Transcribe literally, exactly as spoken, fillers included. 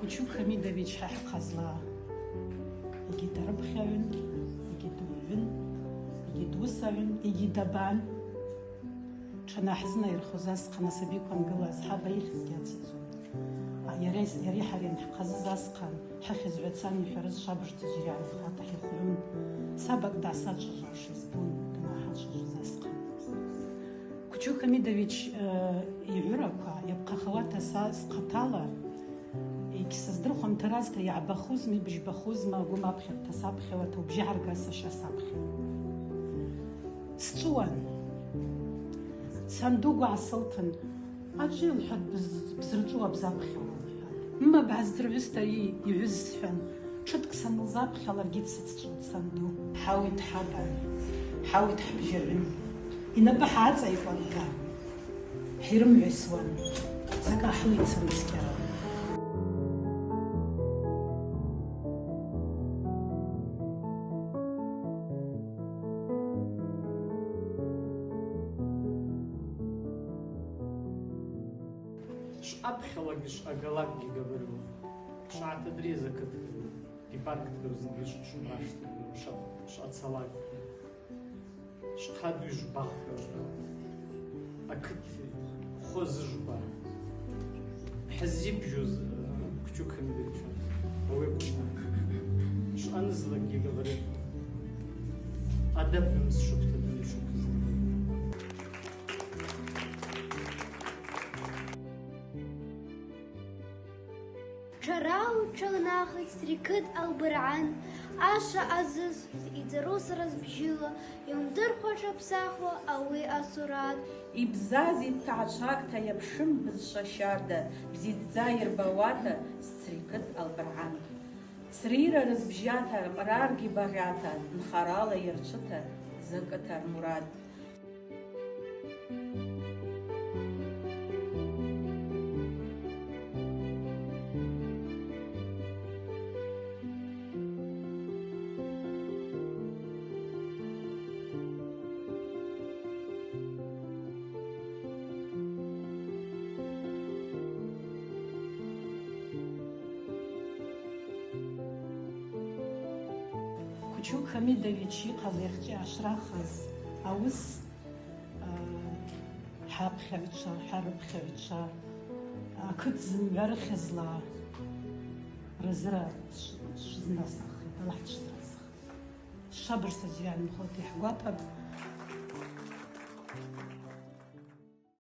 Кучук Хамидович хӏа хӏхъазла йгьи дарыпхьагӏвын, йгьи дугӏвын, йгьи дуысагӏвын, йгьи дабан. Тшанахӏ знайырхуз асхъан асабиква ангылаз хӏаба йыхьызгьи ацицун. А, йара, йари хӏари анхӏхъазыз асхъан, хӏыхьыз гӏвацан йхӏварыз швабыжта зиргӏанхъата хӏихъвгӏун. Сабакӏ дгӏасачважваршиз бун, дангӏахӏачважваз асхъан. Кучук Хамидович, э, йгӏвыраква йапхъахауата са схъатала, йгьсыздырхуам, таразта йгӏбахузми, быжьбахузма, агвым апхьарта сапхьауата, убжьы гӏаргаса ша сапхьа. Счӏвыуан. Санду гвы гӏасылтын, ачӏвыйа, лхӏватӏ, быз-, бзырчӏвыуа бзапхьауа, лхӏватӏ. Мма бгӏаздзыргӏвыста, йы-, йгӏвыз, схӏван. Тшытӏкӏ санылзапхьа, ларгьи дсыцчӏватӏ санду. Хӏауит хӏабан, хӏауит хӏбжьагӏвын. Йнапӏы хӏацӏайкӏуанта, хӏирымгӏвайсуан, закӏ ахӏылицан цкьара. Швъапхьалагьи швъагалагьи габариуа. Швъатадреза кыт гепарктгар зынгьи швъаштгар, швъа-, швъацалакь. Швхъа дуй жвбахгар. Акыт хвы зыжвба. Хӏыззибжьуз, э, Кучук Хамидовича. Ауи акӏвын. Швъанызлакӏгьи габари. Адаб намыс швыквта дуней швыквызлакӏгьи. Тшарау тшалнахитӏ Стрикыт Албыргъан, ашва азызхыз йцару сара сбжьыла, йамдырхуа тшапсахуа ауи асурат. Йбзазитӏ тагӏачвакӏта йапшым бызшва щарда, бзидздза йырбауата Стрикыт Албыргъан. Црира рызбжьата, къраргьи багъьата, нхарала йырчвыта, закӏыта рмурад. Кучук Хамидович йыхъаз йахьчӏвы йъашрахыз ауыс, а, хӏапхьагӏвчва, хӏарыпхьагӏвчва, акыт зымгӏва рыхьызла разыра шв-, швызнасахитӏ, Аллахӏ дшвыдразхитӏ. Швабыжта зиргӏанхъата йхӏгвапапӏ.